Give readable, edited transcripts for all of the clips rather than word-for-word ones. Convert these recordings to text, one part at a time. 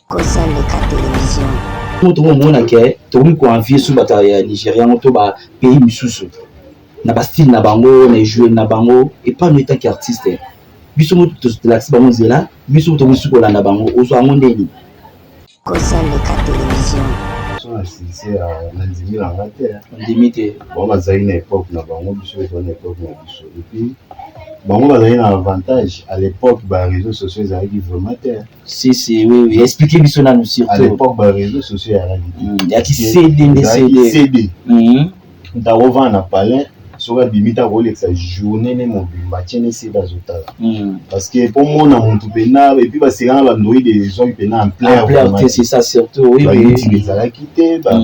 Kosa leka television. Po tokomona ke tokomi ko envier su bato ya Nigeria yango to ba pays misusu na ba style na bango na ejoueli na bango epa no etaki artiste biso moto tolakisi bango nzela biso moto tokomi su kolanda bango ozwa yango nde nini? Kosa leka television. So na succès ya na ndimi na nga te. Ondimi te. Bango bazali na epoque na bango biso tozali na epoque na biso et puis bango bazali na avantage à l'époque ba réseaux sociaux ezalaki vraiment te. Si si oui oui expliquez biso nanu surtout. À l'époque ba réseaux sociaux ezalaki te. Yaki CD nde CD. CD. Moto akovanda na palin soki abimi te akolekisa journée ne mobimba atie ne CD azotala. Parce que mpo mona motu mpena et puis baseka na bandroid ezwaki mpena ampleur. Ampleur te c'est ça surtout oui oui. Ba YouTube ezalaki te, ba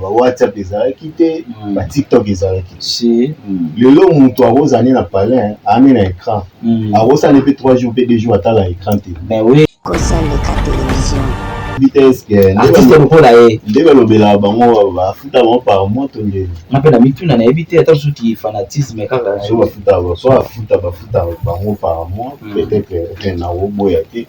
WhatsApp ezalaki te, ba TikTok ezalaki te. Si. Lelo motu akozala ne na palin aame na écran. Akosala ne mpe 3 jours mpe 2 jours atala écran te. Ben oui. Kosa leka television. Vitesse que artiste lokola ye nde balobelaka bango bafuta bango par mois to ndeni. Nga mpe na mituna nayebi te ata soki fanatisme kaka. So bafuta so bafuta bafuta bango par mois peut-être nakoboya te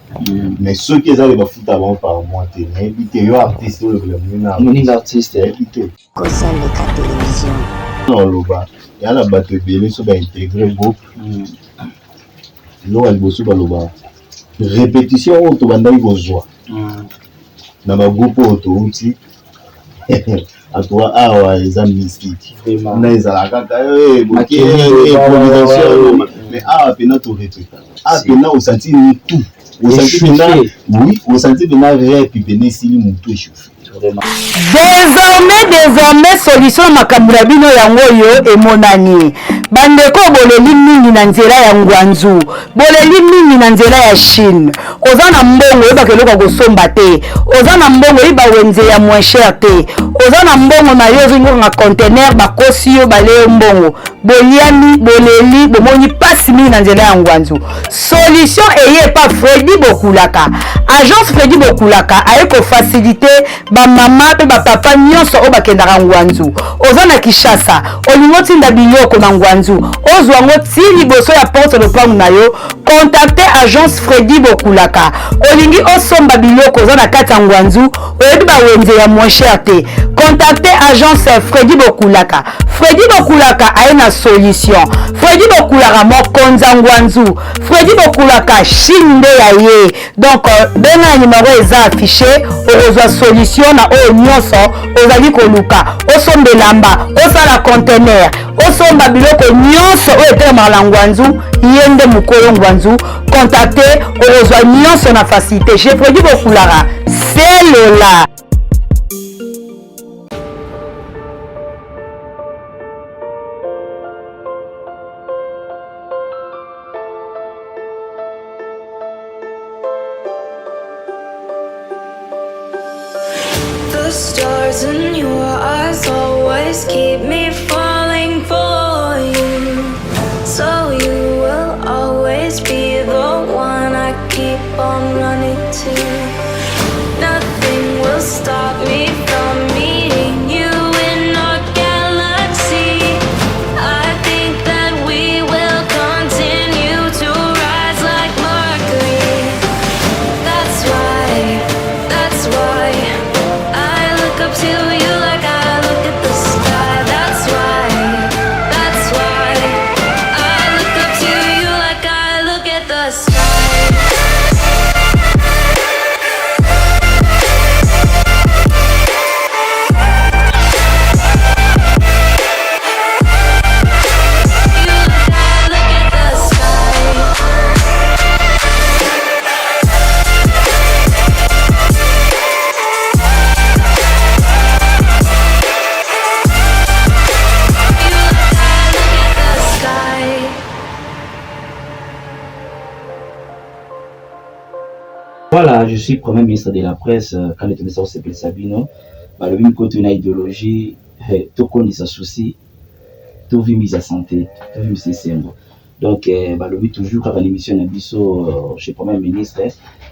mais soki ezali bafuta bango par mois te nayebi te yo artiste olobela moninga artiste nayebi te. Kosa leka television. Oloba ya na bato ebele so ba intégrer groupe eloko ya liboso baloba répétition oyo tobandaki kozwa na bagroupe oyo touti atoa awa eza mystique na ezala kaka improvisation mais awa mpena torépéta awa mpena osanti mutu osanti mpena oui osanti mpena rep mpena esili mutu échauffe. Désormais, désormais solution na makambo na bino yango oyo emonani. Bandeko boleli mingi na nzela ya Ngwanzu, boleli mingi na nzela ya Chine. Oza na mbongo oyebaka eloko ya kosomba te, oza na mbongo oyebi bawenze ya moins cher te, oza na mbongo na yo ozolingi okanga conteneur bakosi yo bale yo mbongo, boliami boleli bomoni pasi mingi na nzela ya Ngwanzu. Solution eye epa Freddy Bokulaka. Agence Freddy Bokulaka aye ko faciliter ba mama pe ba papa nyonso oyo bakendaka Ngwanzu. Oza na Kinshasa, olingi otinda biloko na Ngwanzu, ozwa yango ti liboso ya porte lopango na yo, contacter agence Freddy Bokulaka. Olingi osomba biloko oza na kati ya Ngwanzu, oyebi ba wenze ya moins cher te, contacter agence Freddy Bokulaka. Freddy Bokulaka aye na solution. Freddy Bokulaka mokonzi ya Ngwanzu. Freddy Bokulaka Chine nde ya ye. Donc benga na numero eza affiché, okozwa solution na oyo nyonso ozali koluka. Osomba elamba, osala conteneur, osomba biloko nyonso oyo etelemaka na Ngwanzu, ye nde mokolo Ngwanzu. Contacte, okozwa nyonso na facilité. Chez Freddy Bokulaka, selola. The stars in your eyes always keep me falling for you. So you will always be the one I keep on running to. Nothing will stop me from meeting you in our galaxy. I think that we will continue to rise like Mercury. That's why, that's why I look up to you like I look at the sky. That's why, that's why I look up to you like I look at the sky. You like I look at the sky. You like I look at the sky. Voilà, je suis premier ministre de la presse quand le ministre osepelisa bino balobi mikoto na idéologie tokondisa souci tovimbisa santé tovimbisa esengo donc balobi toujours kaka l'émission na biso chez premier ministre.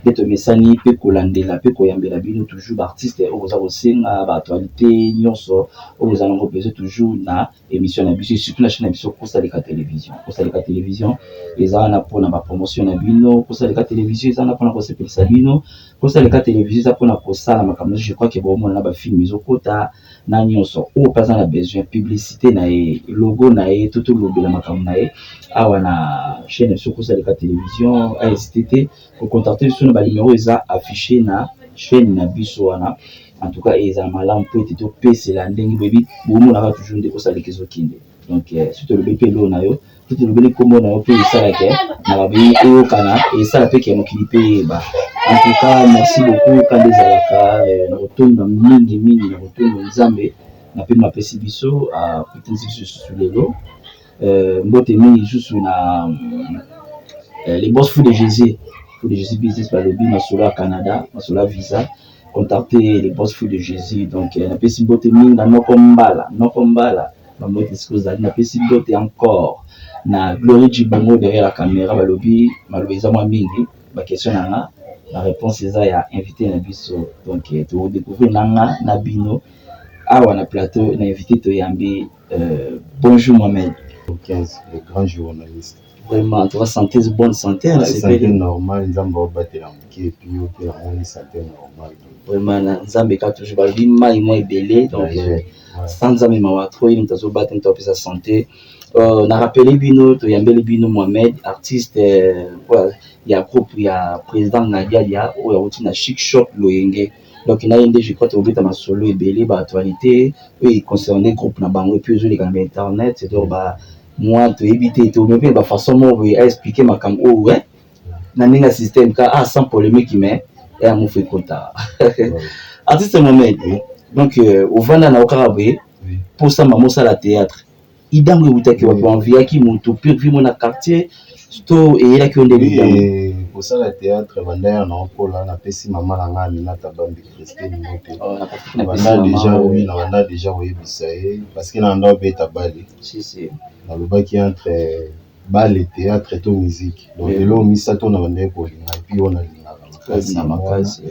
Nde tomesani mpe kolandela mpe koyambela bino toujours ba artistes oyo boza kosenga ba actualité nyonso oyo boza nango besoin toujours na émission na biso, surtout na chaîne na biso Kosaleka Télévision. Kosaleka Télévision eza wana mpona ba promotion na bino. Kosaleka Télévision eza wana mpona kosepelisa bino. Kosaleka Télévision eza mpona kosala makambo nyonso. Je crois que bomona na ba film ezokota na nyonso oyo mpe aza na besoin publicité na ye, logo na ye, to tolobela makambo na ye awa na chaîne na biso Kosaleka Télévision, ahésite te kocontacte biso na banimero eza affiché na chaîne na biso wana. En tout cas, ezala malamu mpo ete topesela ndenge boyebi, bomonaka toujours nde Kosaleka ezokende. Donc soki tolobi mpe eloko na yo to tolobeli nkombo na yo mpe esalaka na babeyi eyokana, esala mpe ke mokili mpe eyeba. En tout cas, merci beaucoup. Kanda ezalaka na kotonda mingi mingi, na kotonda Nzambe na mpe mapesi biso, akutanisi biso lisusu lelo. Mbote mingi lisusu na les boss Fou de Jésus, Fou de Jésus Business. Balobi masolo ya Canada, masolo ya visa, contacter les boss Fou de Jésus. Donc napesi mbote mingi na noko Mbala, noko Mbala, bambote esika ozali. Napesi mbote encore na Glory Djibongo derrière la caméra. Balobi maloba eza mwa mingi, baquestion na nga, baréponse eza ya invité na biso. Donc todécouvrir na nga na bino awa na plateau na invité toyambi. Bonjour Mohamed. 15, le grand journaliste. Vraiment, en tout cas, santé, bonne santé. Ouais, santé normale, Nzambe aobatela moke et puis ope namoni santé normale. Vraiment, na Nzambe kaka toujours. Balobi mai mwa ebele, donc sans Nzambe mawa trop. Ye moto azobata, moto apesa santé. Na rappele bino, toyambeli bino Mohamed, artiste ya groupe ya président Ngadiadia oyo awuti na Chic Shop Loyenge. Donc na ye nde je crois tokobeta masolo ebele, baactualité oyo econcerne groupe na bango et puis ezoleka na bainternet. Donc ba mwa toyebi te, tomi mpe bafaçon moko boye aexplike makambo oyo na ndenge ya système ka sans polémique, mais eyango fo ekota. Artiste Mohamed, donc ovanda na yo kaka boye, mposa mama osala théâtre, idango eutaki wapi? Enviaki moto pure vi mo na quartier to eyelaki yo nde lidango? Kosala théâtre banda ya na okola. Napesi mama na ngai Aminata Bambi Christine mbote. Banda déjà, oui, na banda déjà koyebisa ye parce que na banda obeta bale. Si, si. Nalobaki entre bale, théâtre to musique. Donc eloko misato na bandaki kolinga et puis oyo nalingaka makasi na makasi.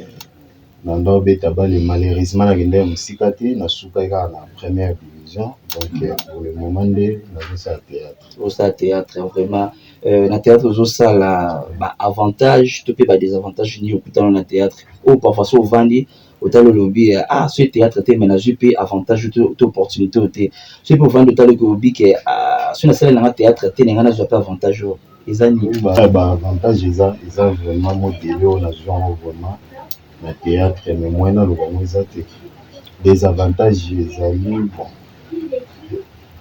Na obeta bale, malheureusement nakendaki mosika te, nasukaki kaka na première division. Donc pour le moment nde nazosala théâtre. Osala théâtre vraiment. Na théâtre ozosala, baavantage to mpe badésavantage nini okutana na théâtre oyo parfois so ovandi otali olobi: "Ah, so théâtre te, mais nazwi mpe avantage to opportunité oyo te"? So mpe ovandi otali olobi ke: "Ah, so nasali nanga théâtre te, nanga nazwa mpe avantage oyo", eza nini? Baavantage eza vraiment modele oyo nazwi yango vraiment na théâtre, mais moyen naloba yango eza te. Désavantage ezali, bon,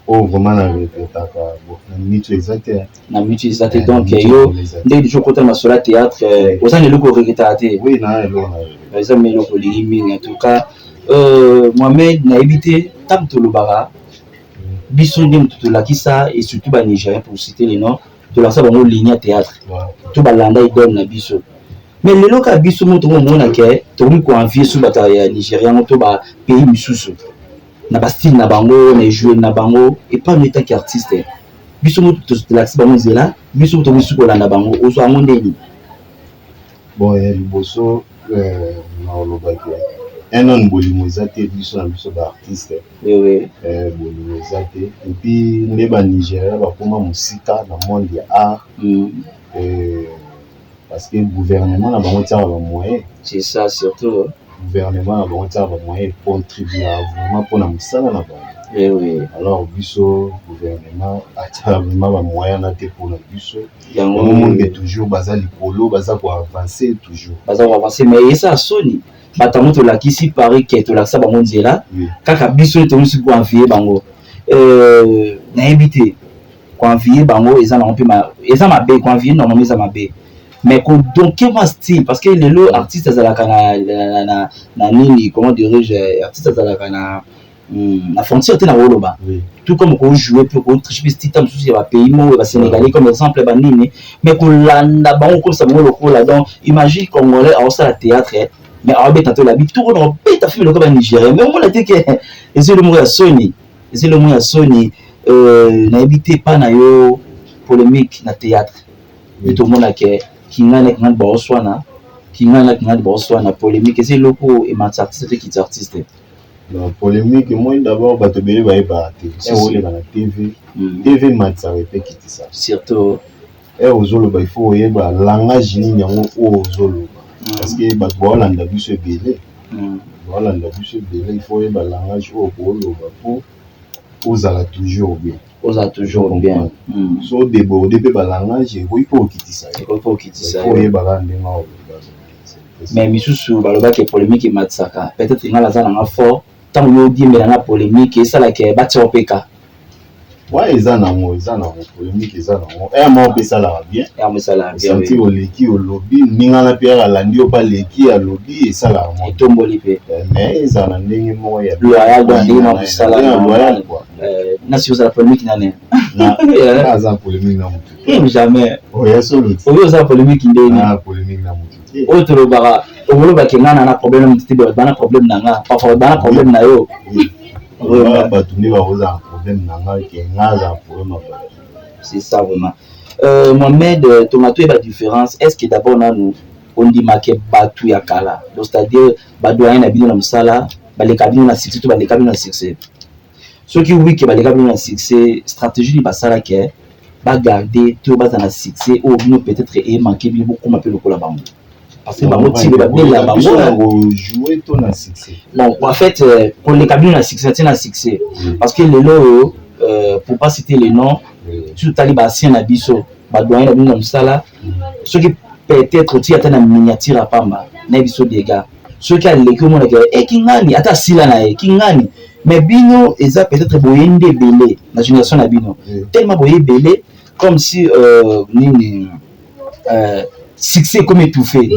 oyo vraiment na regrettaka, bon, na minute eza te. Na minute eza te. Donc yo nde liso okota masolo ya théâtre, oza na eloko oregrettaka te? Oui, na eloko na Eza ma eloko olingi mingi. En tout cas, Mohamed, nayebi te, ntango tolobaka biso nde moto tolakisa, et surtout banigérien pour citer les noms, tolakisa bango ligne ya théâtre to balanda idole na biso. Mais lelo kaka biso mo tokomona ke tokomi koenvie so bato ya Nigéria yango to bapays misusu na bastyle na bango, na ejouer na bango. Epa no etaki artiste, biso mo tolakisi bango nzela, biso mo tokomi su kolanda bango, ozwa yango ndeni? Bon, ya liboso na olobaki un homme, bolingo eza te biso na biso baartiste. Bolingo eza te. Et puis nde banigéria bakóma mosika na monde ya art parce que gouvernement na bango tiaka bamoyen. C'est ça surtout. Gouvernement na bango tiaka bamoyen, contribue vraiment mpona mosala na bango. Alors biso, gouvernement atiaka vraiment bamoyen na te mpona biso. Yango monde toujours baza likolo, baza koavance toujours. Baza koavance, mais eza soni, bato yango tolakisi pari ke tolakisa bango nzela, kaka biso tokosi koenvie bango. Nayebi te, koenvie bango eza nango mpe eza mabe. Koenvie normalement eza mabe, mais kodonke mwa style, parce que lelo artiste azalaka na nini, comment dirais-je, artiste azalaka na frontière te na koloba. Tout comme kojoue mpe kotriche mpe style ta mosusu ya bapays moko ya basénégalais comme exemple banini, mais kolanda bango, komisa bango lokola. Donc imagine Congolais aosala théâtre, mais aobeta to labi toko na obeta film lokola banigérien, mais omona te ke eza elo moko ya soni, eza elo moko ya soni. Nayebi te, epa na yo polémique na théâtre nde tomona ke kingani kingani baoswana. Kingani na kingani baoswana, polémique eza eloko ematisa artiste te, ekitisa artiste? Donc polémique, moi d'abord, bato ebele bayebaka te. Si, si. Oleka na TV, TV ematisaka epe ekitisaka. Surtout. Ere ozoloba, il faut oyeba langage nini yango oyo ozoloba, parce que bato baolanda biso ebele, baolanda biso ebele. Il faut oyeba langage oyo kooloba mpo ozala toujours bien. Ozala toujours bien. So odéborde mpe balangage, ekoki mpe okitisa yo. Ekoki mpe okitisa il faut yo. Oyeba kaka ndenge oloba. Mais misusu balobaki polémique ematisaka. Peut-être nga naza nanga fort, ntango yo odiembela na polémique, esalaka batia opeka. Ouais, eza nango polémique, eza nango ere moko mpe esalaka bien. Yango esalaka bien. Osanti oleki, olobi, ningana mpe ere alandi yo mpe aleki, alobi, esalaka moko. Etomboli mpe. Mais ezala na ndenge moko ya loyal, donc ndenge moko kosala. ya loyal quoi. Nasi ozala polémique nane? Na aza polémique na motu te. Jamais. Oya solo ti. Oyo ozala polémique ndeni? Na polémique na motu te. Oyo tolobaka, okolobaki nga na problème na motu te, bato bana problème na nga, parfois bana problème na yo. Oui, bato nde bakozala problème na nga ke nga azala problème ya bato. C'est ça vraiment. Mohamed, tonga toyeba différence. Est ce que d'abord nanu ondimake bato ya kala, donc c'est-à-dire badoyen na bino na mosala, baleka bino na succès to baleka bino na succès? Soki wike baleka bino na succès, stratégie nini basalaki bagarde to baza na succès oyo bino peut-être emanke bino bokóma mpe lokola bango? Parce que bango tilo babela Biso na bango. Kojouer to na succès? Bon, en fait, koleka bino na succès, tie na succès, parce que lelo oyo, pour pas citer les noms, soki totali baancien na biso, badoyen na bino na mosala, soki peut-être otii ata na miniature ya pamba na ye biso dega, soki aleki, omonaka e kingani ata asila na ye kingani. Mais bino eza peut-être boye nde ebele na génération na bino, tellement boye ebele, comme si nini, succès ekomi étouffé,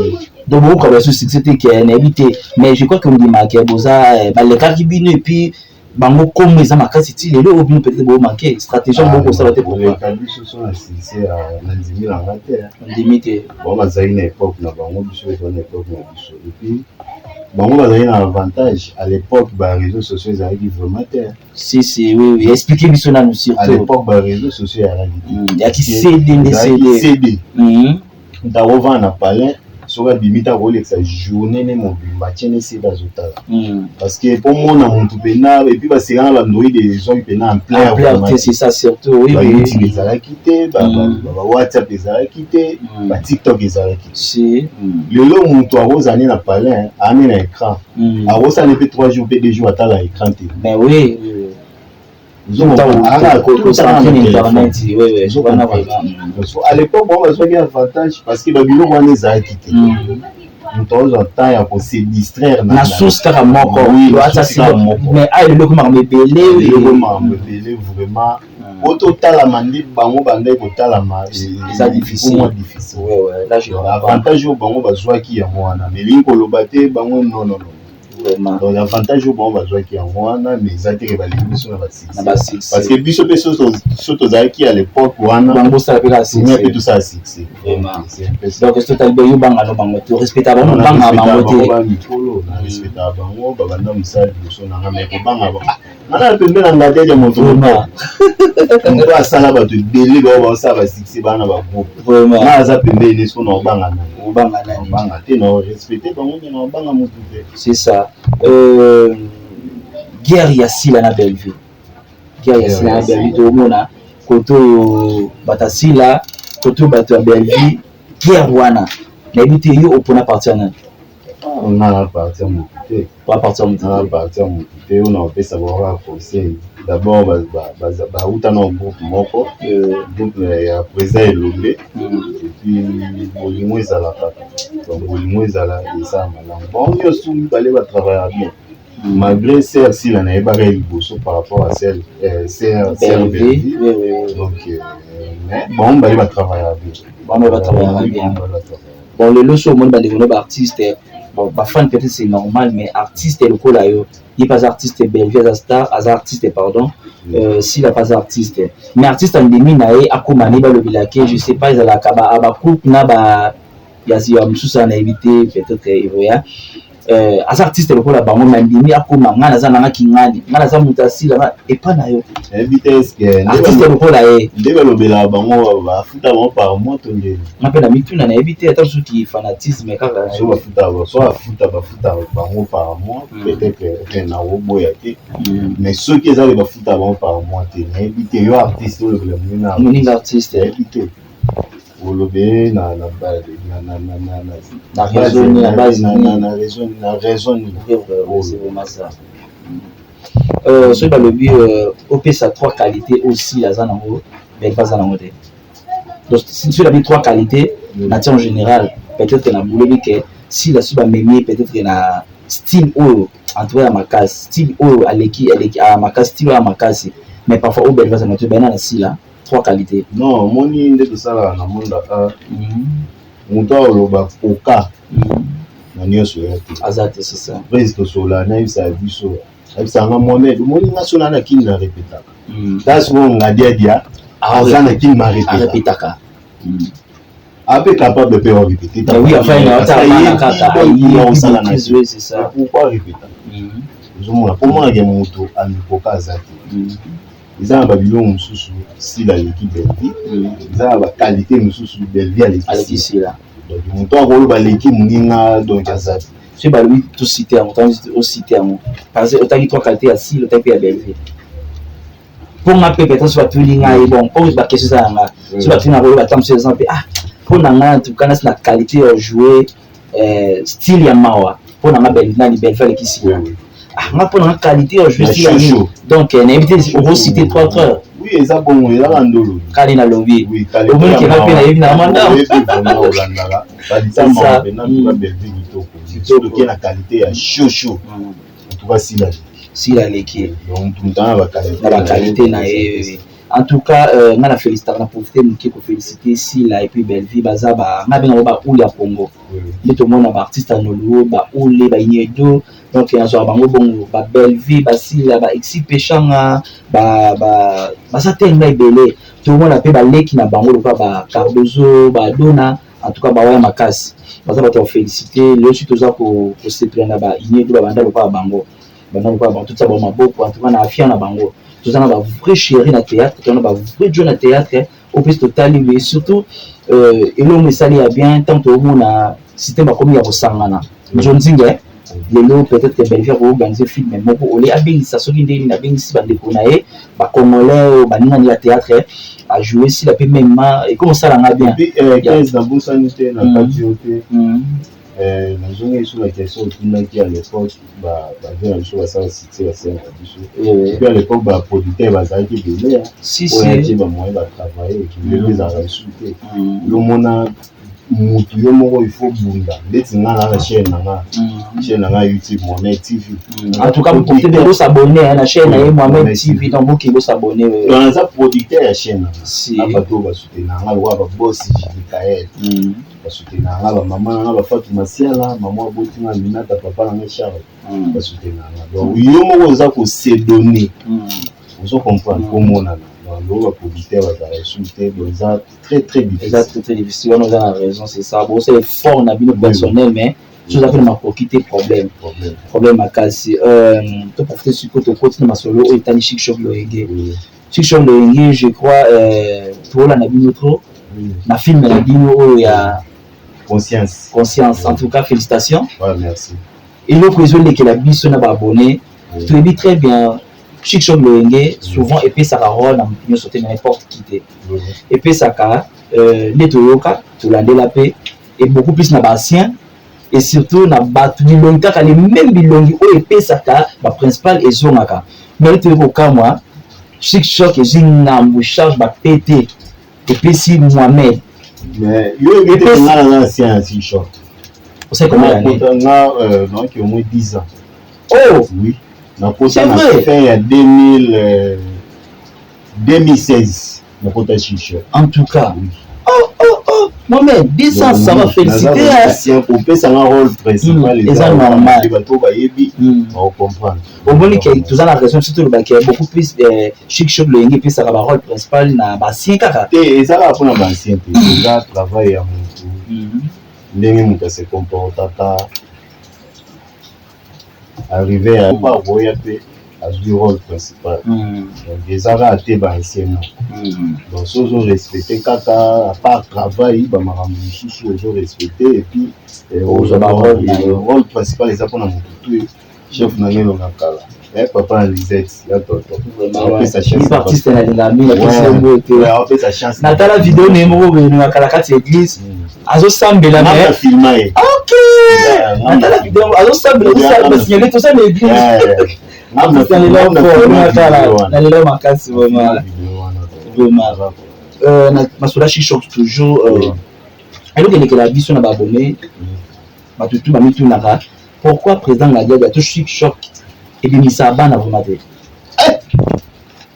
donc bokoka baso succès te ke nayebi te. Mais je crois que ondimaka boza balekaki bino, et puis bango kombo eza makasi ti lelo oyo, bino peut-être bomanke stratégie yango bokosala te. Pourquoi? Koleka biso so na succès, na ndimi na nga te. Ondimi te? Bango bazalaki na époque na bango, biso ezali na époque na biso. Et puis bango bazalaki na avantage, à l'époque baréseaux sociaux ezalaki vraiment te. Si si, oui, expliquez biso nanu. À Surtout. l'époque baréseaux sociaux ezalaki te. Yaki CD nde. Ezalaki CD. CD. Moto akovanda na palin, soki abimi ta, kolekisa journée ne mobimba, atie ne CD, azotala. Parce que mpo mona motu mpena, et puis baseka na baandroid ezwaki mpena ampleur. Ampleur te, c'est ça surtout, oui. Bayoutube ezalaki te, bawhatsapp ezalaki te, batiktok ezalaki te. Si. Lelo moto akozala ne na palin, ane na écran, akosala mpe 3 jours mpe 2 jours atala écran te. Mais oui. Internet, oui, wana vraiment. À l'époque bango bazwaki avantage parce que babiloko wana ezalaki te. Moto azwa temps ya kose distraire. Na source kaka moko. Oui, na ata source kaka moko. Mais aya lelo makambo ebele. Eloko makambo ebele vraiment, po totalama nde bango bandaki kotalama. Eza difficile. Mwa difficile. Ouais, là je comprends. Avantage oyo bango bazwaki yango wana, mais elingi koloba te bango, non, non, non. Vraiment. Donc avantage oyo bango bazwaki yango wana, mais eza te ke balingi biso na Na basuccès. basuccès. Parce que biso mpe so tozalaki à l'époque wana, bango bosala mpe kaka tourne mpe succès. tosala succès. Vraiment. C'est un peu ça. Donc soki otali yo, banga no bango te, respecta bango, banga bango te. Mikolo na respectaka bango, babanda mosala liboso na nga, mais kobanga bango, nga na pembe na nga te ya moto. Moto asala bato ebele bao baosala basuccès, bana bagroupe. Nga aza pembeni, so na obanga nani? Obanga nani? Obanga te, na respecte bango nde na obanga motu te. C'est ça. Guerre ya Sila na Bellevue, guerre ya Sila na Bellevue, tokomona kote oyo bato ya Sila, kote oyo bato ya Bellevue. Guerre wana, nayebi te, yo opona parti ya nani? Nga na parti ya motu te. Oa parti ya motu Na te? Parti ya motu te. Oyo na kopesa bango kaka conseil, d'abord bauta na groupe moko, groupe ya président Elombe. Et puis bolingo ezala kaka, donc bolingo ezala, eza malamu. Bango nyonso mibale batravaillaka bien, malgré sœur Sila nayebaka ye liboso par rapport à sœur Bellevue. Bellevue. Oui. Donc mais bango mibale batravaillaka bien. Bango mibale batravaillaka Oui, bien. bango mibale batravaillaka. Bon, lelo so omoni bandeko no baartiste, bon, bafan peut-être c'est normal, mais artiste lokola yo, ye mpe aza artiste, Bellevue aza star, aza artiste, pardon, Sila mpe aza artiste, mais artiste andemi na ye akóma ne balobelake, je sais pas, ezalaka bacoupe na ba ya mosusu wana, nayebi te, peut-être evoya. Aza artiste lokola bango, mais andimi akoma: ngai naza nanga kingani, ngai naza moto asila nga epa na yo. Nayebi te, eske Artiste lokola ye. Nde balobelaka bango, bafuta bango par mois to ndeni? Nga mpe na mituna, nayebi te, ata soki fanatisme kaka. So bafuta, so bafuta, bafuta bango par mois, peut-être nakoboya te. Mais soki ezali bafuta bango par mois te, nayebi te. Yo artiste, olobela moninga. Moninga artiste. Nayebi te, olobe na na na na na na na Na raison nini, na base na nini? Na raison, na raison nini? C'est vraiment ça. Soki balobi opesa trois qualités aussi aza nango, Belva aza nango te. Donc soki balobi trois qualités na tia en général, peut-être na bulobi ke Sila, soki bamemi peut-être na style oyo, en tout cas ya makasi, style oyo aleki, aleki ya makasi, style oyo ya makasi, mais parfois oyo Belva aza nango te, bena na Sila, trois qualités. Non, omoni nde tosalaka na monde art, moto aloba koka na nyonso ya te. Aza te, c'est ça. Prise tosola, nayebisaka biso, ayebisaka nga: "Mohamed, omoni nga so na na kini, na répétaka." Ta sikoyo Ngadiadia aza na kini, ma répétaka. Arépétaka. Ape capable mpe orépéter. Oui, enfin, kaka osala na oui, c'est ça. Pourquoi répéta? Ozomona, mpo monake moto amikoka aza te. Eza na babiloko mosusu Sila aleki Belvi, eza na baqualité mosusu Belvi aleki. Aleki Sila. Donc moto akoloba aleki moninga, donc aza te. Soki balobi tosite yango, osite yango, parce que otangi trois qualité ya Sila, otangi mpe ya Belvi. Mpo nga mpe peut-être so batuli ngai, bon, mpo baquestion eza na nga, so batuli nga, koyoba ta mosusu eza mpe: ah, mpo na ngai, en tout cas, nasi na qualité ya jouer style ya mawa, mpo na nga nani, Belvi aleki Sila. Ah, nga, mpo na nga, qualité ya jouer style ya nini? Donc nayebi te, okocite trois trois. Oui, eza bongo, ezaka ndolo. Kali nalobi, omoni ke nga mpe nayebi na manda. Olandaka qualité mawa mpena tuka Belvi kitoko, soki na qualité ya chaud chaud, en tout cas Sila. Sila aleki. Donc mutu na baqualité. Na baqualité na ye. En tout cas, nga na félicitaka, na profite moke koféliciter Sila et puis Bellevie. Baza ba, nga bengango baule ya Congo. Nde tomona baartiste ya Nollywood, baule, bainyedo, donc nazwaka bango bongo, babellevie, basila, baexi peshanga, baza te nga ebele. Tomona mpe baleki na bango lokola bacardozo, badona. En tout cas, bawaya makasi, baza bato ya koféliciter. Lelo soki toza kosepela na bainyedo, babanda lokola bango, banda lokola bango, totia bango maboko. En tout cas, na afia na bango, toza na bavrai chéri na théâtre, toza na bavrai jo na théâtre oyo mpesi totali. Mais surtout, elongo esali ya bien ntango toomona système bakomi ya kosangana nzonzinge. Lelo peut-être Bellevie akoorganiser film moko, ole abengisa soki ndenge nini, abengisi bandeko na ye bacongolais oyo baningani ya théâtre, ajoue Sila mpe mema, ekomi osalanga bien. Nabosani te na kati yo te, nazongi biso na question otundaki. À l'époque, bavieux na biso basala succès, basalaka biso. Puis à l'époque, baproducteur bazalaki ebele oyo atie bamoyen batravaille. Lelo ezalaka lisusu te. Yomona mutu yo moko, il faut bunda. Ndeti nga na na chaîne na nga, chaîne na nga YouTube, Mohamed TV. En tout cas, bokoki mpe bosabonner na chaîne na ye, Mohamed TV. Donc boki bosabonner. Donc naza producteur ya chaîne na nga, na bato oyo basoutenir nga lokola babosi Mikael, basoutenir nga, bamama na nga, bafatu Masiala, mama aboti nga Minata, papa na nga Charles, basoutenir nga. Donc yo moko oza kose donner, ozo comprendre, komonana. Donc lelo baproducteur bazala lisusu te, donc eza très très Eza difficile. Très très difficile wana, oza na raison, c'est ça. Bosala effort na bino personnel, mais soki oza mpe na makoki te, problème. Problème. Problème makasi. Toprofite sikoyo, tokoti na masolo oyo etali Chic Choc Loyenge. Chic Choc Loyenge, je crois tolanda bino trop na film na bino oyo ya Conscience. Conscience. En tout cas, félicitations. Ouais, merci. Eloko ezolekela biso na baabonné, toyebi très bien Chic Choc Loyenge souvent epesaka rôle na motu nyonso te, na n'importe qui te. Epesaka nde toyoka, tolandela mpe, et beaucoup plus na baancien et surtout na bato bilongi kaka, les mêmes bilongi oyo epesaka baprincipal ezongaka. Mais toyoki kokamwa, Chic Choc ezwi ngambu charge bapete, epesi Mohamed. Mais yo oyebi te, nga naza ancien ya Chic Choc. Osali combien d'années? Nga naoki au moins 10 ans. Oh! Oui, nakota C'est na vrai? fin ya 2000, 2016 nakota Chic Choc. En tout cas, Oui. Oh, Mohamed, 10 ans, ça va, féliciter, hein. Kopesanga rôle principal. Eza normal. Bato bayebi, bakocomprendre. Omoni ke toza na raison, surtout olobaki beaucoup plus Chic Choc Loyenge epesaka barôle principal na baancien kaka. Te, eza kaka mpona baancien te, eza travail ya motu, ndenge moto ase comportaka. Arrivé ya akoya mpe azwi rôle principal. Donc eza kaka te baancien moko. Donc so ozo respecte kaka, à part travail, bamakambo mosusu ozo respecte, et puis ozwa barôle na yo. Rôle principal eza mpona motu tu. Chef na ngai elonga kala, papa na Lisette ya toto. Apesa chance. Artiste nalinga mingi, apesi yo mbote. Apesa chance. Natala video na ye moko boye na kala kati ya église, azosambela. Mais filma ye. Ok, natala video, azosambela, azosambela, signale toza na église. Nalela makasi, vraiment, vraiment. Na masolo ya Chic toujours, eloko elekela biso na baabonné, bato tu bamitunaka pourquoi président Ngadiadia to Chic Choc ebimisaka bana vraiment te.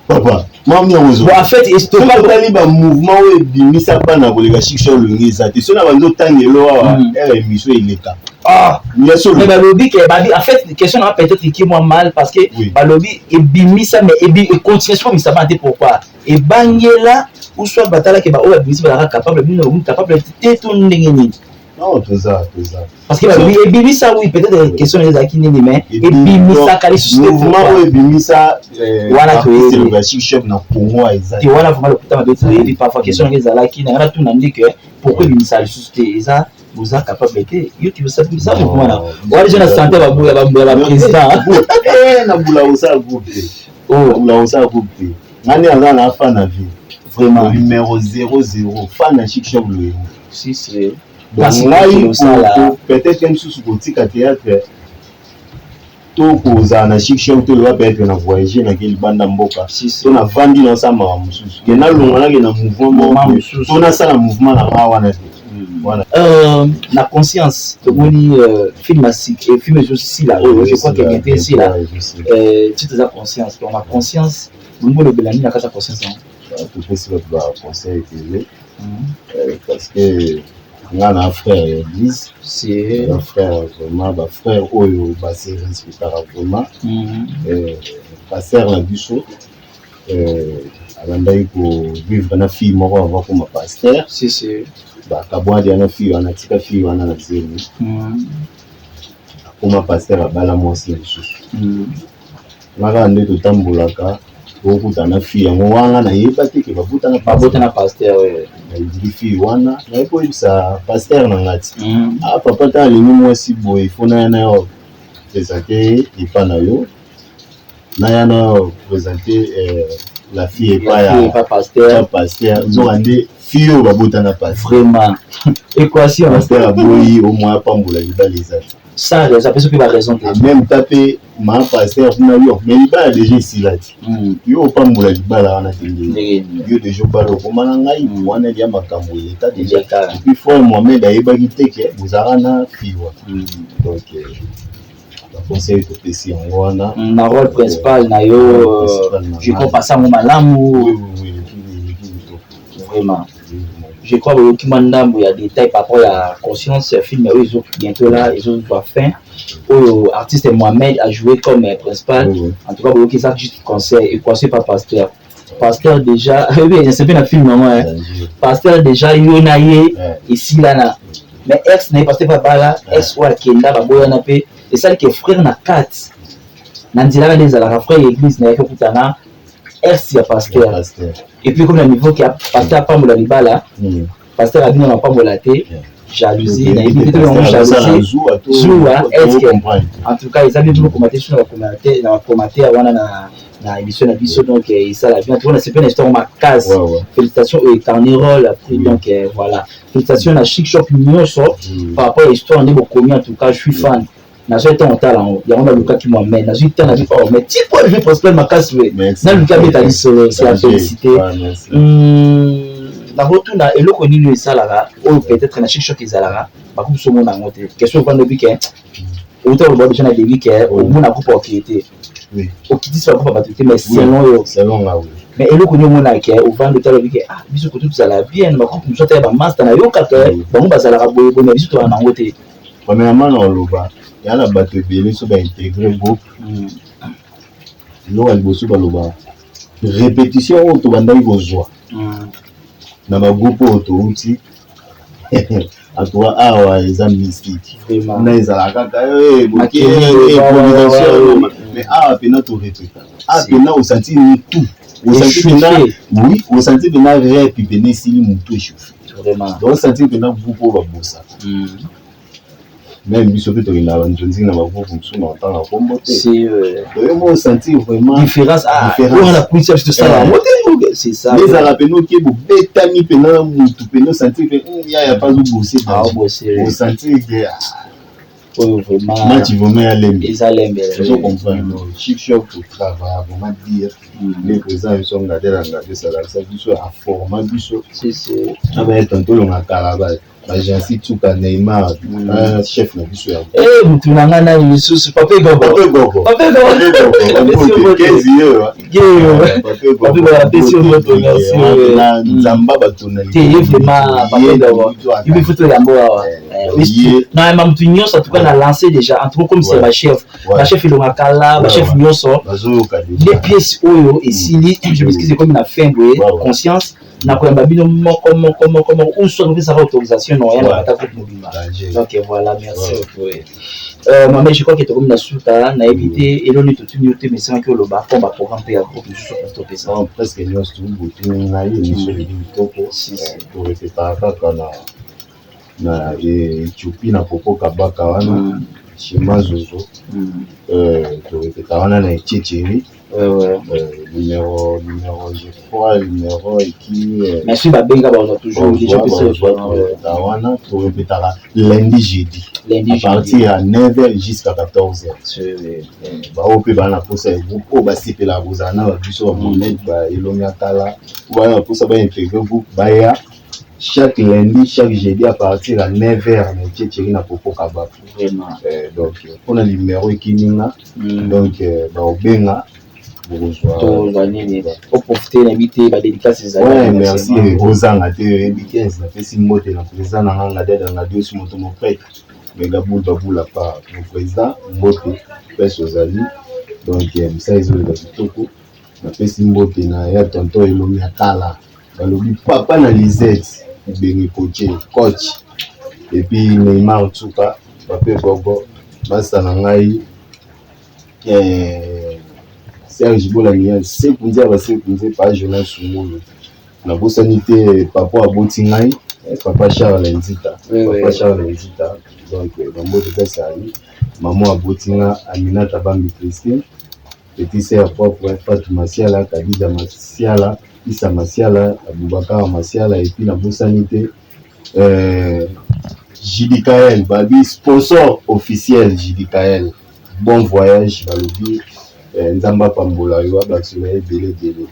Papa, mami, yango Bon, en fait, otali bamouvement oyo ebimisa bana koleka Chic Choc olongi eza te. So na bandi otangelo awa, ere émission eleka. Ah, mais balobi ke babi, en fait, question na peut-être qui moi mal, parce que balobi ebimisa, mais ebi econtinue soki obimisa bana te, pourquoi ebangela ou soit batalaki baoyo babimisi bazalaka capable, bino bomi capable te to ndenge nini? Non, toza. Parce que balobi ebimisa, oui, peut-être question na ezalaki nini, mais ebimisaka lisusu te. Mouvement oyo ebimisa Wana toyebi. Chic Choc na Congo eza. Te, wana vraiment lokuta mabe. Toyebi parfois question nanga ezalaki nanga natuna nde ke pourquoi ebimisaka lisusu te, eza boza capable te. Yo kibisa mouvement na wana déjà na santé ya baprésident. Na bula kosala groupe te, bula kosala groupe te. Nga nde aza na fan na vie. Vraiment. Numéro 00 fan na Chic Choc Loyengo. Si, si. Donc ngai peut-être mosusu kotika théâtre to kozala na Chic Choc to loba peut-être na voyage, nake libanda mboka to navandi, naosala makambo mosusu, ke nalonga nake na mouvement moko to nasala mouvement na nga wana te wana. Na conscience, tomoni film, film ezosila oyo, je crois que bientôt esila. Titre eza Conscience. Donc na Conscience, bolingi olobela nini na kati ya Conscience yango? Topesi bato baconseil ebele, parce que nga na frère ya église, bafrère vraiment, bafrère oyo base respectaka vraiment. Pasteur na biso abandaki kovivre na fille moko avant koma pasteur. Bakabwadi wana, fille wana atika fille wana na zemi. Akoma pasteur, abala mwasi lisusu. Nga kaka nde totambolaka, tokutana na fille yango wana, nayeba te ke babutana. Babotana pasteur. Nayebiki fille wana, naye koyebisa pasteur na nga ti: "Ah papa, ta alingi mwasi boye, fo naya na yo présente epa na yo, naya na yo présente la fille epa ya pasteur." Pasteur, nzoka nde fille oyo babotana pasteur. Vraiment, équation. Pasteur aboyi, au moins apambola libala eza te. Sans raison, apesi mpe baraison te. En même temps mpe ma pasteur kuna yo, mais libala déjà esila ti, yo opambola libala wana te, ndenge yo déjà obala, okoma na ngai wana, lia makambo eleka déjà. Et puis frère Mohamed ayebaki te ke bozalaka na fille wana. Donc baconseil topesi yango wana. Na rôle principal na yo, je crois pasa yango malamu. Vraiment, je crois boyoki mwa ndambo ya détail par rapport ya Conscience, film oyo ezo bientôt là, ezozwa fin, oyo artiste Mohamed a joué comme principal. En tout cas, boyoki, eza juste conseil, équation par pasteur. Pasteur déjà esepe na film yango, pasteur déjà yo na ye esila na, mais ex na ye, pasteur babala ex oyo akenda, baboyana mpe esali ke frère na kati na nzela wana ezalaka frère ya église na ye kokutana ex ya pasteur. Et puis comme na niveau ke pasteur apambola libala, pasteur abino na apambola te, jalousie, nayebi te yango, jalousie, zuwa, est en tout cas eza bien. Tokokoma te so na bacommentaire wana na émission na biso. Donc esala bien, tokona sepe na histoire makasi. Félicitations oyo incarné rôle après. Donc voilà, félicitations na Chic Choc nyonso par rapport à histoire nde bokomi. En tout cas, je suis fan, nazwi ntango otala yango, yango nalukaki mwa, mais nazwi ntango nabi: "Oh, mais ti po jeu principal makasi we, naluki abeta lisolo." C'est à féliciter. Nakotuna eloko nini esalaka oyo peut-être na Chic Choc ezalaka bakubi so omona yango te. Question, ovanda obi ke outa koloba déjà na début ke omona groupe okee te, okitisi bagroupe ya bato te, mais selon yo, mais eloko nini omonaka ke ovanda otala obi ke: "Ah, biso kotu tozala bien, bagroupe mosusu ata ya bamaster nayokaka bango bazalaka boye boye, mais biso tozala nango te"? Premièrement, na oloba ya na bato ebele so baintegre groupe, eloko ya liboso baloba, répétition oyo tobandaki kozwa na bagroupe oyo touti. En tout cas awa eza mystique, kuna ezala kaka eh, improvisation, mais awa mpena torepeta, awa mpena osanti mutu, osanti mpena, oui, osanti mpena rep mpena esili mutu échauffe, donc osanti mpena groupe oyo babosaka. Même biso mpe tokendaka banzonzingi na bagroupe mosusu na kotanga kombo te, oyo mo osentir vraiment différence. Ah, oyo na kuiti biso tosala yango te, c'est ça. Ezala pene oke bobetami mpena mutu pene, osentir mpe yaya pas obose, osentir ke oyo vraiment match vraiment ya lembe. Eza lembe. Ozo comprendre, Chic Choc totravaille vraiment dire nde président biso Ngadela Ngadi esalakisa biso, aforma biso na baye tanto olonga kala bagensi tuka Neymar na chef na biso ya Eh, mutu na ngai nani lisusu? Pape Gogo. Pape Gogo. Pape Gogo. Kezi yo. Pape Gogo, apesi yo moto, merci. Na Nzamba batonalité. Te, ye vraiment Pape Gogo, ibi foto yango awa na yamba mutu nyonso. En tout cas na lancé déjà, en tout cas comme c'est bachef, bachef elonga kala, bachef nyonso, les pièces oyo esili, je m'excuse, ekomi na fin boye. Conscience na koyamba bino moko moko moko moko, ou soit opesaka autorisation na oyamba ata groupe mobimba. Donc voilà, merci beaucoup. Mame, je crois que tokomi na suka. Nayebi te eloni totuni yo te, mais esengaki oloba mpo baprogramme mpe ya groupe mosusu topesa. Presque nyonso botuni ngai, émission eleki kitoko. Torepetaka kaka na Éthiopie na Popo Kabaka wana Shima Zozo, torepeta wana na Etieteri, numéro, je crois numéro ekimi. Merci, babenga bazwa toujours. Torepeta wana, torepetaka lundi, jeudi à partir ya 9h jusqu'à 14h. Bao mpe baa na posa ya groupe oyo basepelaka kozala na babiso bamohamed baelongi ya kala, oyo baa na posa baintégrer groupe, baya chaque lundi, chaque jeudi à partir ya 9h na Etieteri na Popo Kabaka. Donc mpona numéro ekininga, donc baobenga. Tozwa nini, oprofite, nayebi te, badédicace ezali. Ouais, merci, ozanga te, oyebi 15. Napesi mbote na président na nga Ngadeda Ngadi osi moto mo prêtre Megabul Babula pa mon président, mbote place ozali. Donc mosala ezoleka kitoko. Napesi mbote na ya tonton Elomi ya kala, balobi papa na Lisette Ebenge, coach, coach, et puis Neymar Tsuka, Pape Gogo, masta na ngai Serge Bolania Sekunze ya basekunze pa Jonas Sungulu. Nabosani te papa aboti ngai, papa Charles Nzita, papa Charles Nzita. Donc bambote pesali mama aboti nga, Aminata Bambi Christine, petit sœur propre Fatou Masiala, Khadija Masiala, Isa Masiala, Aboubacar Masiala. Et puis nabosani te JDKL, babi sponsor officiel JDKL, bon voyage. Balobi Nzambe apambola yo, abakisela ebele ebele.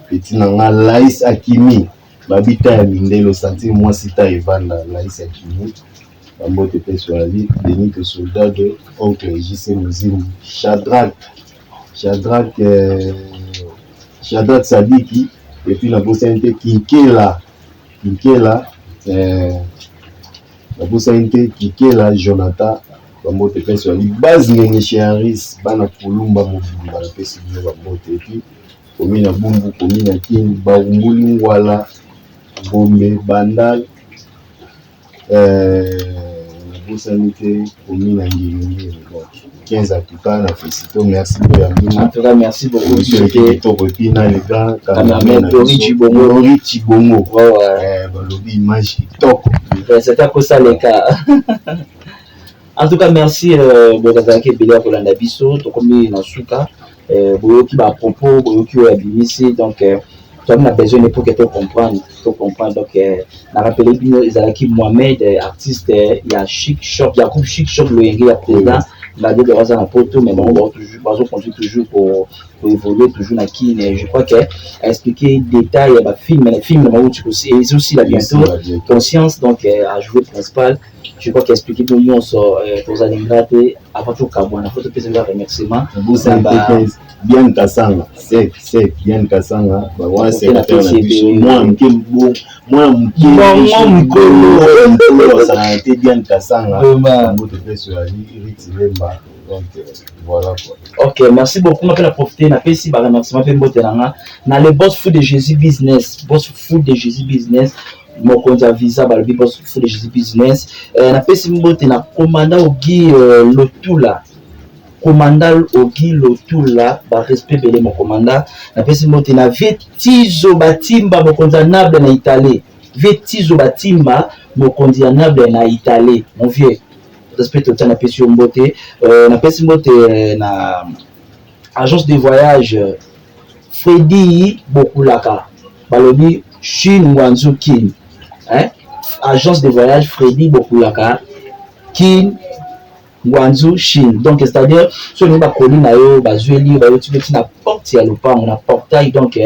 Petit na nga Laïs Akimi, babi ta ya mindele, osentir mwasi ta evanda. Laïs Akimi, bambote mpe soali Benito Soldado, oncle JC Muzimu, Shadrack, Shadrack, Shadrack Sadiki. Et puis nabosani te Kinkela, Kinkela, nabosani te Kikela Jonathan, bambote mpe soali base Ngenge Chez bana Kulumba mobimba, napesi bino bambote. Et puis komi na Bumbu, komi na Kini, Barumbuli, Ngwala, Gombe, Bandal, nabosani te komi na Ngiringiri. Donc 15, en tout cas na félicito, merci mpo ya En tout cas merci beaucoup. Kitoko. Et puis na le grand cameraman Lori Chibongo. Lori Chibongo, balobi image kitoko. C'était kosaleka. En tout cas merci, bozalaki ebele ya kolanda biso. Tokomi na suka, boyoki bapropos, boyoki oyo abimisi. Donc toza na besoin pour que tocomprendre, tocomprendre. Donc na rappele bino, ezalaki Mohamed, artiste ya Chic Shop, ya groupe Chic Shop Loyenge ya président Ngadi. Baza na poto, mais bango bazocontinue toujours pour évoluer toujours na Kine. Je crois que a expliqué détail ya bafilm, film na bango ezosila bientôt, Conscience. Donc a joué principal. Je crois qu'expliquer bino nyonso. Tozalinga te avant tokabwana, faut topesa nga remerciement. Bien Kasanga sek sek, Bien Kasanga, wana secrétaire na biso, mwana moke, mwana moke. Bongo mokolo asalaka te. Bien Kasanga, mbote mpe soyali Riti Lemba. Donc voilà quoi. Ok, merci beaucoup. Nga mpe na profite, napesi baremerciement mpe mbote na nga na le Boss Food de Jésus Business, Boss Food de Jésus Business. Mokonzi ya visa balobi boss fou de Jésus business. Napesi mbote na commandant Ogi Lotula. Commandant Ogi Lotula, ba respect bele mon commandant. Napesi mbote na Vieux Tizo Batimba, mokonzi ya Nable na Italie. Vieux Tizo Batimba, mokonzi ya Nable na Italie. Mon vieux, respect total, napesi yo mbote. Napesi mbote na agence de voyage Freddy Bokulaka, balobi Chine Ngwanzu Kin, hein? Agence de voyage Freddy Bokulaka Kin Ngwanzu Chine. Donc c'est-à-dire soki olingi bakoli na yo bazweli yo bayoti yo na porte ya lopango na portail, donc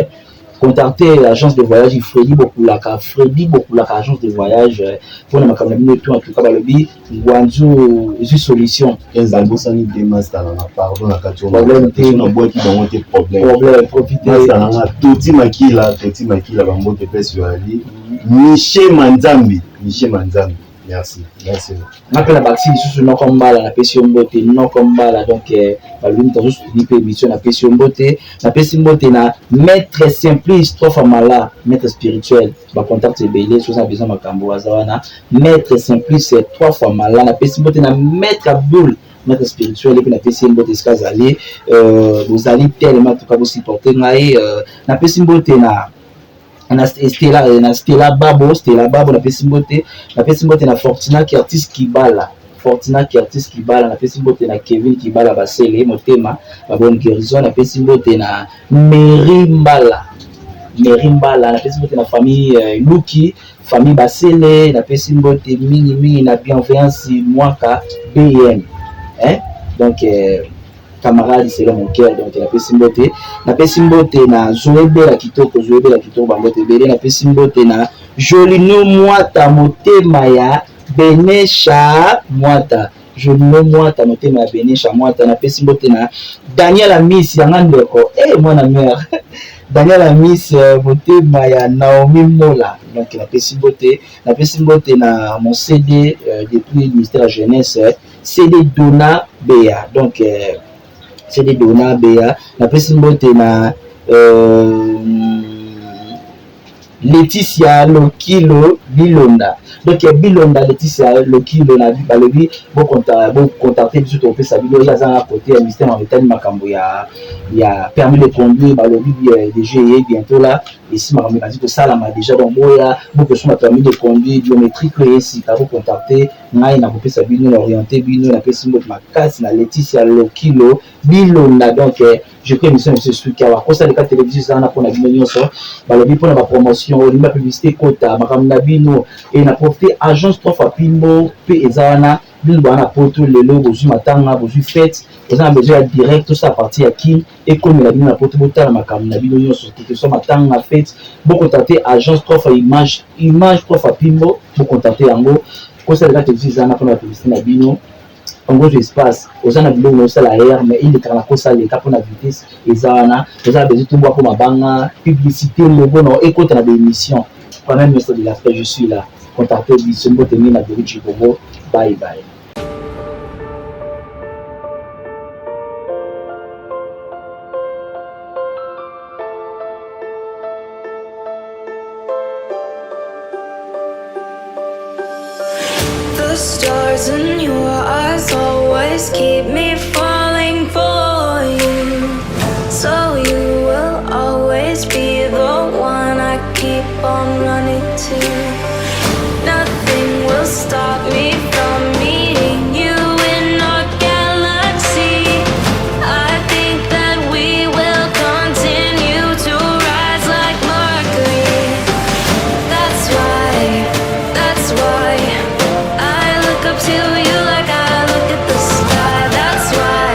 contacter l'agence de voyage Freddy Bokulaka, Freddy Bokulaka agence de voyage mpona makambo na bino tout. En tout cas balobi Ngwanzu ezwi solution. Eza bosani te master nanga, pardon, na kati. Problème te. Nabwaki bango te, problème. Problème, profiter. Master nanga Toti Makila, Toti Makila, bambote mpesi yo ali Miche Manzambi, Miche Manzambi, merci, merci. Nga mpe na bakisi lisusu noko mbala, napesi yo mbote noko mbala. Donc balobi moto azosutini mpe émission, napesi yo mbote. Napesi mbote na maître Simplice trois fois mala, maître spirituel, bacontact ebele soza na besoin makambo aza wana, maître Simplice trois fois mala. Napesi mbote na maître Abdul, maître spirituel, epe napesi ye mbote esika azali. Bozali tellement, tuka bosupporte ngai. Napesi mbote na Stella, na Stella Babo, Stella Babo, napesi mbote. Napesi mbote na Fortuna Curtis Kibala, Fortuna Curtis Kibala. Napesi mbote na Kevin Kibala Basele motema ba bonne guérison. Napesi mbote na Mary Mbala, Mary Mbala. Napesi mbote na famille Luki, famille Basele. Napesi mbote mingi mingi na Bienveillance Mwaka BM, hein? Donc camarade selon mon cœur. Donc napesi mbote, napesi mbote na Zoebela kitoko, Zoebela kitoko, bambote ebele. Napesi mbote na Jolino Mwata, motema ya Benesha Mwata, Jolino Mwata, motema ya Benesha Mwata. Napesi mbote na Daniel Amis yanga ndeko, mwana mare Daniel Amis, motema ya Naomi Mola. Donc napesi mbote, napesi mbote na mon CD depuis ministère ya jeunesse, CD Dona Bea, donc CD Dona Bea. Napesi mbote na Laetitia Lokilo Bilonda, donc Bilonda Laetitia Lokilo na balobi bocontacte biso, topesa bino. Ye aza na côté ya ministère etali makambo ya permis de conduire. Balobi déjà ye bientôt là esi makambo ebandi kosalama déjà. Donc boya bokosomba permis de conduire biométrique oyo esika, bocontacte ngai, nakopesa bino, na oriente bino. Napesi mbote makasi na Laetitia Lokilo Bilonda. Donc je crois émission na biso esuki awa. Kosaleka télévision eza wana mpona bino nyonso. Balobi mpona bapromotion, olingi bapublicité ekota makambo na bino e na profite agence trois fois pimbo mpe eza wana. Bino baa na poto lelo, bozwi matanga, bozwi fête, oza na besoin ya direct, tosala partie ya Kin ekomela bino na poto, botala makambo na bino nyonso, quelque soit matanga, fête, bocontacte agence trois fois image, image trois fois pimbo, bocontacte yango. Kosaleka télévision eza wana mpona bapublicité na bino. Ongozo espace oza na biloko na osala air, mais elekaka na kosaleka mpona vitesse eza wana. Oza na besoin tombwa mpo mabanga, publicité, logo na ekota na baémission, quand-même ministre de la paix, je suis là, contacte biso. Mbote mingi na Dori Chikongo, bye bye. The stars in your eyes always keep me falling for you. So you will always be the one I keep on running to. Nothing will stop me from meeting you in our galaxy. I think that we will continue to rise like Mercury. That's why I look up to you like I look at the sky. That's why.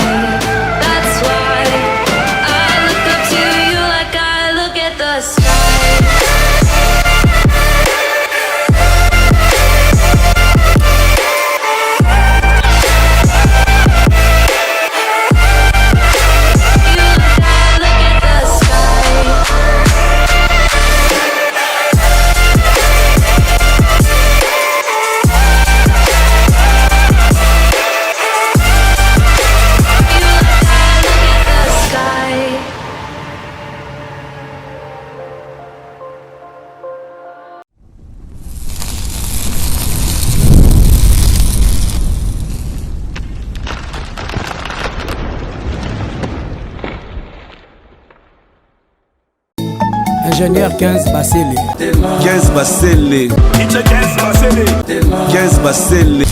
Ingénieur 15 Basele. 15 Basele. 15 Basele. 15 Basele.